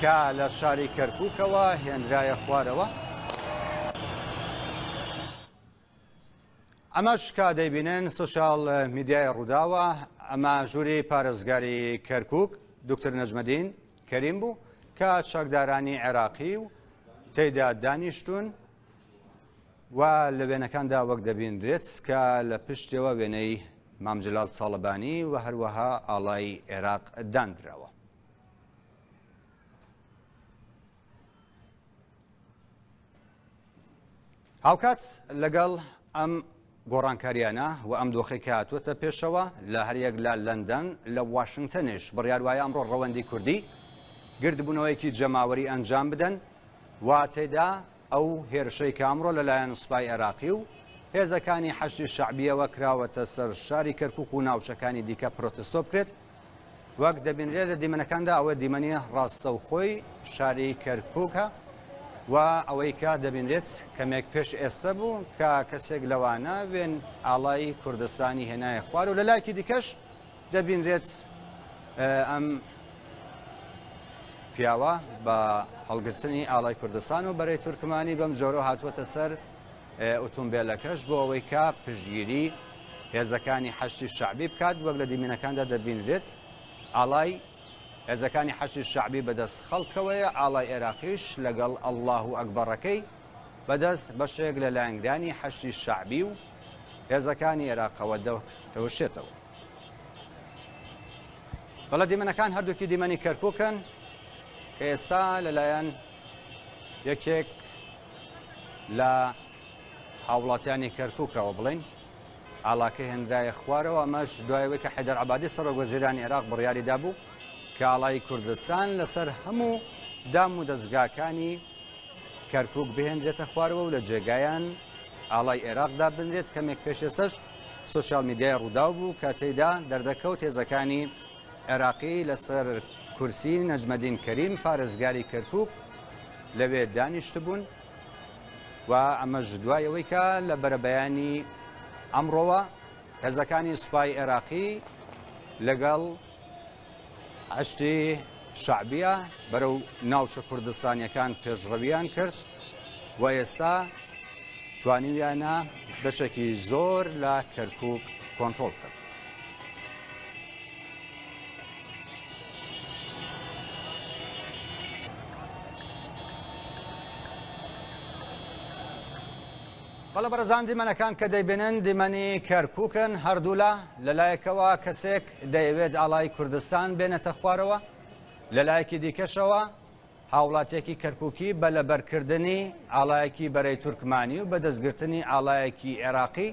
کە لە شاری کەرکووکەوە هێنرایە خوارەوە. ئەمەش کە دەیبینن سۆشیال میدیای ڕووداوە، ئەمە ژووری پارێزگاری کەرکووک دکتۆر نەجمەدین کەریم بوو کە چەکدارانی عێراقی و تێیدا دانیشتوون و لە وێنەکاندا وەک دەبینرێت کە لە پشتەوە وێنەی مام جەلال تاڵەبانی و هەروەها ئاڵای عێراق دانراوە. هاوکات لەگەڵ ئەم گۆڕانکاریانە و ئەم دۆخەی کە هاتووەتە پێشەوە لە هەریەک لە لەندەن لە واشنگتنیش بڕیار وایە ئەمڕۆ ڕەوەندی کوردی گردبوونەوەیەکی جەماوەری ئەنجام بدەن و تێدا ئەو هێرشەی کە ئەمڕۆ لەلایەن سوپای عێراقی و هێزەکانی حەشدی شەعبیەوە کراوەتە سەر شاری کەرکک و ناوچەکانی دیکە پرۆتستۆ بکرێت. وەک دەبینرێت لە دیمەنەکاندا ئەوە دیمەنی ڕاستەوخۆی شاری کەرکووکە و ئەوەی کە دەبینرێت کەمێک پێش ئێستا بوو کە کەسێک لەوانە وێن ئاڵای کوردستانی هێنایە خوار و لە لایەکی دیکەش دەبینرێت ئەم پیاوە بە هەڵگرتنی ئاڵای کوردستان و بەرەی تورکمانی بەم جۆرە هاتووەتە سەر ئۆتۆمبێلەکەش بۆ ئەوەی کە پشتگیری هێزەکانی حەشدی شەعبی بکات، وەک لە دیمەنەکاندا دەبینرێت ئاڵای هێزەکانی حەشدی شەعبی بەدەست خەڵکەوەیە، ئاڵای عێراقیش لەگەڵ ئەڵڵاهو ئەکبەڕەکەی بەدەست بەشێک لە لایەنگرانی حەشدی شەعبی و هێزەکانی عێراقەوە دەوەشێتەوە. بەڵێ دیمەنەکان هەردووکی دیمەنی کەرکوکن کە ئێستا لەلایەن یەکێک لە هاوڵاتیانی کەرکوکەوە بڵێین ئاڵاکە هێنرایە خوارەوە، ئەمەش دوای ئەوەی کە حەیدەر عەبادی سەرۆک وەزیرانی عێراق بڕیاری دابوو کە ئاڵای کوردستان لەسەر هەموو دام و دەزگاکانی کەرکوک بهێنرێتە خوارەوە و لە جێگایان ئاڵای عێراق دابنرێت. کەمێک پێش ئێستاش سۆشیال میدیای ڕووداو بوو کە تێیدا دەردەکەوت هێزەکانی عێراقی لەسەر کورسی نەجمەدین کەریم پارێزگاری کەرکوک لەوێ دانیشتبوون و ئەمەش دوای ئەوەی کە لە بەرەبەیانی ئەمڕۆوە هێزەکانی سوپای عێراقی لەگەڵ حەشدی شەعبیە بەرەو ناوچە کوردستانیەکان پێشڕەویان کرد و ئێستا توانیویانە بەشێکی زۆر لە کەرکک کۆنترۆڵ بکەن. بەڵێ بەڕێزان دیمەنەکان کە دەیبینن دیمەنی کەرکوکن هەردوولا لەلایەکەوە کەسێک دەیەوێت ئاڵای کوردستان بێنێتە خوارەوە لەلایەکی دیکەشەوە هاوڵاتیەکی کەرکوکی بە لەبەرکردنی ئاڵایەکی بەرەی تورکمانی و بەدەستگرتنی ئاڵایەکی عێراقی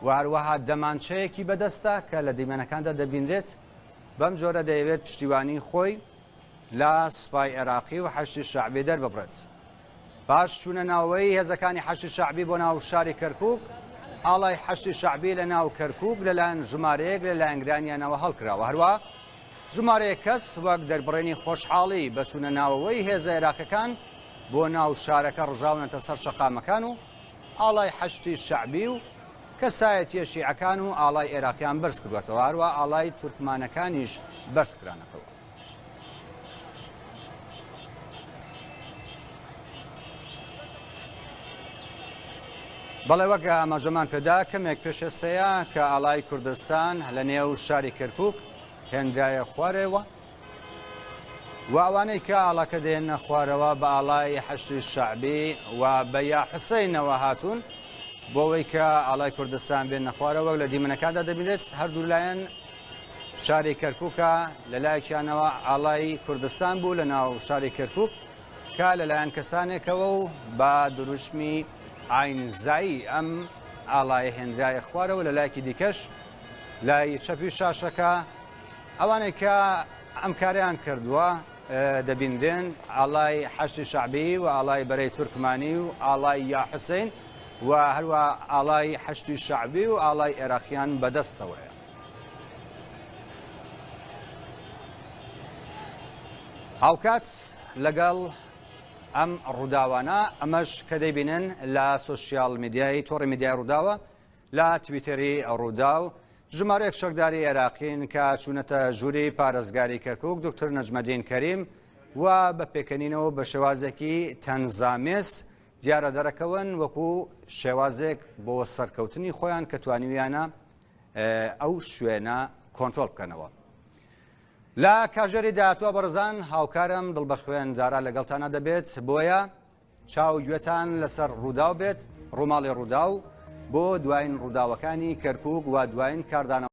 و هەروەها دەمانچەیەکی بەدەستە کە لە دیمەنەکاندا دەبینرێت بەم جۆرە دەیەوێت پشتیوانی خۆی لە سوپای عێراقی و حەشدی شەعبی دەرببڕێت. پاش چوونە ناوەی هێزەکانی حەشدی شەعبی بۆ ناو شاری کەرکوک، ئاڵای حەشدی شەعبی لە ناو کەرکوک لەلایەن ژمارەیەک لە لایەنگرانیانەوە هەڵکراوە. هەروەها ژمارەیەک کەس وەک دەربڕینی خۆشحاڵی بە چوونە ناوەوەی هێزە عێراقیەکان بۆ ناو شارەکە ڕژاونەتە سەر شەقامەکان و ئاڵای حەشدی شەعبی و کەسایەتیە شیعەکان و ئاڵای عێراقیان بەرزکردوەتەوە، هەروەها ئاڵای تورکمانەکانیش بەرزکرانەتەوە. بەڵێ وەک ئاماژەمان پێدا کەمێک پێش ئێستەیە کە ئاڵای کوردستان لە نێو شاری کەرکک هێنرایە خوارەوە و ئەوانەی کە ئاڵاکە دێنە خوارەوە بە ئاڵای حەشدی شەعبی و بە یا حوسەینەوە هاتوون بۆ ئەوەی کە ئاڵای کوردستان بێنە خوارەوە لە دیمەنەکاندا دەبینرێت هەردوو لایەن شاری کەرکوکە، لەلایەکیانەوە ئاڵای کوردستان بوو لە ناو شاری کەرکوک کە لەلایەن کەسانێکەوە و بە دروشمی ئاینزایی ئەم ئاڵایە هێنرایە خوارەوە، لەلایەکی دیکەش لای چەپی شاشەکە ئەوانەی کە ئەم کاریان کردووە دەبینرێن ئاڵای حەشدی شەعبی و ئاڵای بەرەی تورکمانی و ئاڵای یا حوسین و هەروە ئاڵای حەشدی شەعبی و ئاڵای عێراقیان بەدەستەوەیە. هاوکات لەگەڵ ئەم ڕووداوانە ئەمەش کە دەیبینن لە سۆشیال میدیای تۆڕی میدیای ڕووداوە لە تویتەری ڕووداو ژمارەیەک چەکداری عێراقین کە چوونەتە ژووری پارێزگاری کەرکک دکتۆر نەجمەدین کەریم و بە پێکەنینەوە بە شێوازێکی تەنزامێز دیارە دەرەکەون وەکو شێوازێک بۆ سەرکەوتنی خۆیان کە توانیویانە ئەو شوێنە کۆنترۆڵ بکەنەوە. لە کاژێری داهاتوە بەڕزان هاوکارم دڵ بەخوێن دارا لەگەڵتانە دەبێت بۆیە چاو گوێتان لەسەر ڕووداو بێت ڕووماڵی ڕووداو بۆ دوایین ڕووداوەکانی کەرکک و دوایین کاردانەوە.